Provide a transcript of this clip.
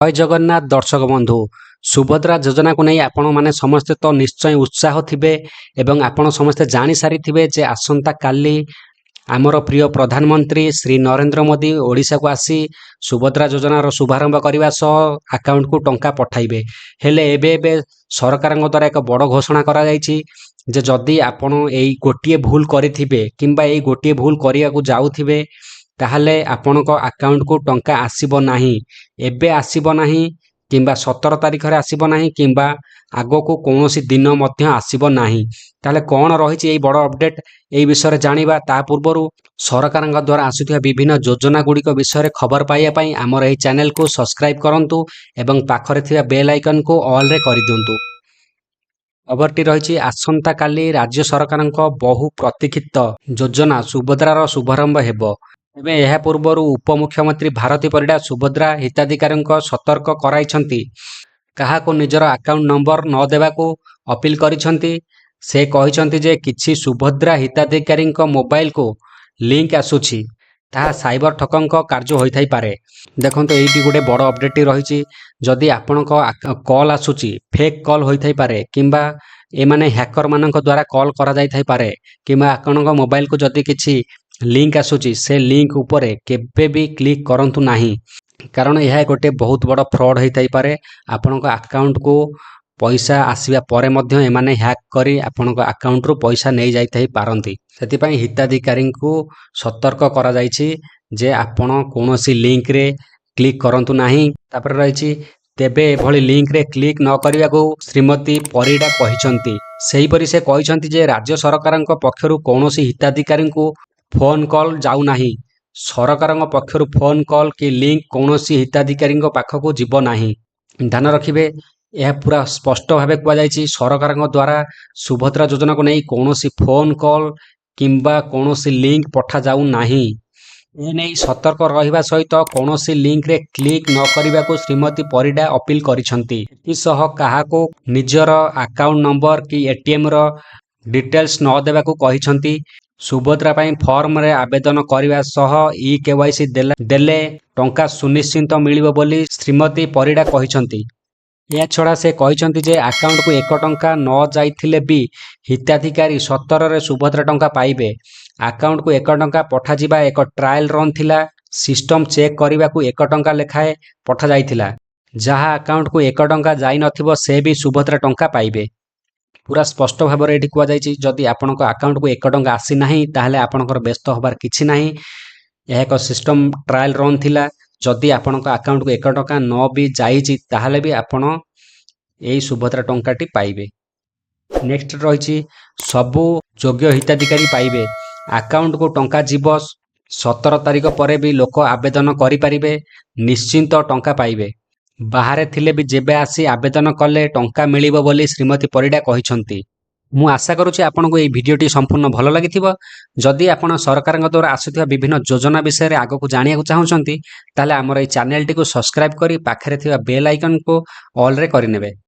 ଜୟ ଜଗନ୍ନାଥ ଦର୍ଶକ ବନ୍ଧୁ, ସୁଭଦ୍ରା ଯୋଜନାକୁ ନେଇ ଆପଣମାନେ ସମସ୍ତେ ତ ନିଶ୍ଚୟ ଉତ୍ସାହ ଥିବେ ଏବଂ ଆପଣ ସମସ୍ତେ ଜାଣିସାରିଥିବେ ଯେ ଆସନ୍ତାକାଲି ଆମର ପ୍ରିୟ ପ୍ରଧାନମନ୍ତ୍ରୀ ଶ୍ରୀ ନରେନ୍ଦ୍ର ମୋଦି ଓଡ଼ିଶାକୁ ଆସି ସୁଭଦ୍ରା ଯୋଜନାର ଶୁଭାରମ୍ଭ କରିବା ସହ ଆକାଉଣ୍ଟକୁ ଟଙ୍କା ପଠାଇବେ। ହେଲେ ଏବେ ଏବେ ସରକାରଙ୍କ ଦ୍ୱାରା ଏକ ବଡ଼ ଘୋଷଣା କରାଯାଇଛି ଯେ ଯଦି ଆପଣ ଏଇ ଗୋଟିଏ ଭୁଲ କରିଥିବେ କିମ୍ବା ଏଇ ଗୋଟିଏ ଭୁଲ କରିବାକୁ ଯାଉଥିବେ, ତାହେଲେ ଆପଣଙ୍କ ଆକାଉଣ୍ଟକୁ ଟଙ୍କା ଆସିବ ନାହିଁ। ଏବେ ଆସିବ ନାହିଁ କିମ୍ବା 17 ତାରିଖରେ ଆସିବ ନାହିଁ କିମ୍ବା ଆଗକୁ କୌଣସି ଦିନ ମଧ୍ୟ ଆସିବ ନାହିଁ। ତାହେଲେ କ'ଣ ରହିଛି ଏଇ ବଡ଼ ଅପଡେଟ୍, ଏଇ ବିଷୟରେ ଜାଣିବା। ତା ପୂର୍ବରୁ ସରକାରଙ୍କ ଦ୍ୱାରା ଆସୁଥିବା ବିଭିନ୍ନ ଯୋଜନା ଗୁଡ଼ିକ ବିଷୟରେ ଖବର ପାଇବା ପାଇଁ ଆମର ଏହି ଚ୍ୟାନେଲକୁ ସବସ୍କ୍ରାଇବ୍ କରନ୍ତୁ ଏବଂ ପାଖରେ ଥିବା ବେଲ୍ ଆଇକନ୍କୁ ଅଲ୍ରେ କରିଦିଅନ୍ତୁ। ଖବରଟି ରହିଛି, ଆସନ୍ତାକାଲି ରାଜ୍ୟ ସରକାରଙ୍କ ବହୁ ପ୍ରତୀକ୍ଷିତ ଯୋଜନା ସୁଭଦ୍ରାର ଶୁଭାରମ୍ଭ ହେବ। ତେବେ ଏହା ପୂର୍ବରୁ ଉପମୁଖ୍ୟମନ୍ତ୍ରୀ ଭାରତୀ ପରିଡ଼ା ସୁଭଦ୍ରା ହିତାଧିକାରୀଙ୍କ ସତର୍କ କରାଇଛନ୍ତି। କାହାକୁ ନିଜର ଆକାଉଣ୍ଟ ନମ୍ବର ନ ଦେବାକୁ ଅପିଲ କରିଛନ୍ତି। ସେ କହିଛନ୍ତି ଯେ କିଛି ସୁଭଦ୍ରା ହିତାଧିକାରୀଙ୍କ ମୋବାଇଲକୁ ଲିଙ୍କ ଆସୁଛି, ତାହା ସାଇବର ଠକଙ୍କ କାର୍ଯ୍ୟ ହୋଇଥାଇପାରେ। ଦେଖନ୍ତୁ, ଏଇଠି ଗୋଟେ ବଡ଼ ଅପଡେଟଟି ରହିଛି। ଯଦି ଆପଣଙ୍କ କଲ୍ ଆସୁଛି, ଫେକ୍ କଲ୍ ହୋଇଥାଇପାରେ କିମ୍ବା ଏମାନେ ହ୍ୟାକରମାନଙ୍କ ଦ୍ୱାରା କଲ୍ କରାଯାଇଥାଇପାରେ କିମ୍ବା ଆପଣଙ୍କ ମୋବାଇଲକୁ ଯଦି କିଛି ଲିଙ୍କ ଆସୁଛି, ସେ ଲିଙ୍କ ଉପରେ କେବେ ବି କ୍ଲିକ୍ କରନ୍ତୁ ନାହିଁ। କାରଣ ଏହା ଗୋଟେ ବହୁତ ବଡ଼ ଫ୍ରଡ୍ ହୋଇଥାଇପାରେ। ଆପଣଙ୍କ ଆକାଉଣ୍ଟକୁ ପଇସା ଆସିବା ପରେ ମଧ୍ୟ ଏମାନେ ହ୍ୟାକ୍ କରି ଆପଣଙ୍କ ଆକାଉଣ୍ଟରୁ ପଇସା ନେଇଯାଇଥାଇ ପାରନ୍ତି। ସେଥିପାଇଁ ହିତାଧିକାରୀଙ୍କୁ ସତର୍କ କରାଯାଇଛି ଯେ ଆପଣ କୌଣସି ଲିଙ୍କରେ କ୍ଲିକ୍ କରନ୍ତୁ ନାହିଁ। ତାପରେ ରହିଛି, ତେବେ ଏଭଳି ଲିଙ୍କରେ କ୍ଲିକ୍ ନ କରିବାକୁ ଶ୍ରୀମତୀ ପରିଡ଼ା କହିଛନ୍ତି। ସେହିପରି ସେ କହିଛନ୍ତି ଯେ ରାଜ୍ୟ ସରକାରଙ୍କ ପକ୍ଷରୁ କୌଣସି ହିତାଧିକାରୀଙ୍କୁ ଫୋନ୍ କଲ୍ ଯାଉନାହିଁ। ସରକାରଙ୍କ ପକ୍ଷରୁ ଫୋନ୍ କଲ୍ କି ଲିଙ୍କ କୌଣସି ହିତାଧିକାରୀଙ୍କ ପାଖକୁ ଯିବ ନାହିଁ। ଧ୍ୟାନ ରଖିବେ, ଏହା ପୁରା ସ୍ପଷ୍ଟ ଭାବେ କୁହାଯାଇଛି, ସରକାରଙ୍କ ଦ୍ୱାରା ସୁଭଦ୍ରା ଯୋଜନାକୁ ନେଇ କୌଣସି ଫୋନ୍ କଲ୍ କିମ୍ବା କୌଣସି ଲିଙ୍କ ପଠାଯାଉ ନାହିଁ। ଏନେଇ ସତର୍କ ରହିବା ସହିତ କୌଣସି ଲିଙ୍କରେ କ୍ଲିକ୍ ନ କରିବାକୁ ଶ୍ରୀମତୀ ପରିଡ଼ା ଅପିଲ କରିଛନ୍ତି। ଏଥିସହ କାହାକୁ ନିଜର ଆକାଉଣ୍ଟ ନମ୍ବର କି ଏଟିଏମ୍ର ଡିଟେଲ୍ସ ନ ଦେବାକୁ କହିଛନ୍ତି। ସୁଭଦ୍ରା ପାଇଁ ଫର୍ମରେ ଆବେଦନ କରିବା ସହ ଇ କେୱାଇସି ଦେଲେ ଟଙ୍କା ସୁନିଶ୍ଚିତ ମିଳିବ ବୋଲି ଶ୍ରୀମତୀ ପରିଡ଼ା କହିଛନ୍ତି। ଏହାଛଡ଼ା ସେ କହିଛନ୍ତି ଯେ ଆକାଉଣ୍ଟକୁ 1 ଟଙ୍କା ନ ଯାଇଥିଲେ ବି ହିତାଧିକାରୀ 17ରେ ସୁଭଦ୍ରା ଟଙ୍କା ପାଇବେ। ଆକାଉଣ୍ଟକୁ 1 ଟଙ୍କା ପଠାଯିବା ଏକ ଟ୍ରାଏଲ୍ ରନ୍ ଥିଲା। ସିଷ୍ଟମ ଚେକ୍ କରିବାକୁ 1 ଟଙ୍କା ଲେଖାଏଁ ପଠାଯାଇଥିଲା। ଯାହା ଆକାଉଣ୍ଟକୁ 1 ଟଙ୍କା ଯାଇନଥିବ, ସେ ବି ସୁଭଦ୍ରା ଟଙ୍କା ପାଇବେ। ପୁରା ସ୍ପଷ୍ଟ ଭାବରେ ଏଠି କୁହାଯାଇଛି, ଯଦି ଆପଣଙ୍କ ଆକାଉଣ୍ଟକୁ 1 ଟଙ୍କା ଆସିନାହିଁ, ତାହେଲେ ଆପଣଙ୍କର ବ୍ୟସ୍ତ ହେବାର କିଛି ନାହିଁ। ଏହା ଏକ ସିଷ୍ଟମ ଟ୍ରାଏଲ୍ ରନ୍ ଥିଲା। ଯଦି ଆପଣଙ୍କ ଆକାଉଣ୍ଟକୁ 1 ଟଙ୍କା ନ ବି ଯାଇଛି, ତାହେଲେ ବି ଆପଣ ଏଇ ସୁଭଦ୍ରା ଟଙ୍କାଟି ପାଇବେ। ନେକ୍ସଟ ରହିଛି, ସବୁ ଯୋଗ୍ୟ ହିତାଧିକାରୀ ପାଇବେ। ଆକାଉଣ୍ଟକୁ ଟଙ୍କା ଯିବ। 17 ତାରିଖ ପରେ ବି ଲୋକ ଆବେଦନ କରିପାରିବେ, ନିଶ୍ଚିନ୍ତ ଟଙ୍କା ପାଇବେ। ବାହାରେ ଥିଲେ ବି ଯେବେ ଆସି ଆବେଦନ କଲେ ଟଙ୍କା ମିଳିବ ବୋଲି ଶ୍ରୀମତୀ ପରିଡ଼ା କହିଛନ୍ତି। ମୁଁ ଆଶା କରୁଛି ଆପଣଙ୍କୁ ଏହି ଭିଡ଼ିଓଟି ସମ୍ପୂର୍ଣ୍ଣ ଭଲ ଲାଗିଥିବ। ଯଦି ଆପଣ ସରକାରଙ୍କ ଦ୍ୱାରା ଆସୁଥିବା ବିଭିନ୍ନ ଯୋଜନା ବିଷୟରେ ଆଗକୁ ଜାଣିବାକୁ ଚାହୁଁଛନ୍ତି, ତାହେଲେ ଆମର ଏହି ଚ୍ୟାନେଲଟିକୁ ସବସ୍କ୍ରାଇବ୍ କରି ପାଖରେ ଥିବା ବେଲ୍ ଆଇକନ୍କୁ ଅଲ୍ରେ କରିନେବେ।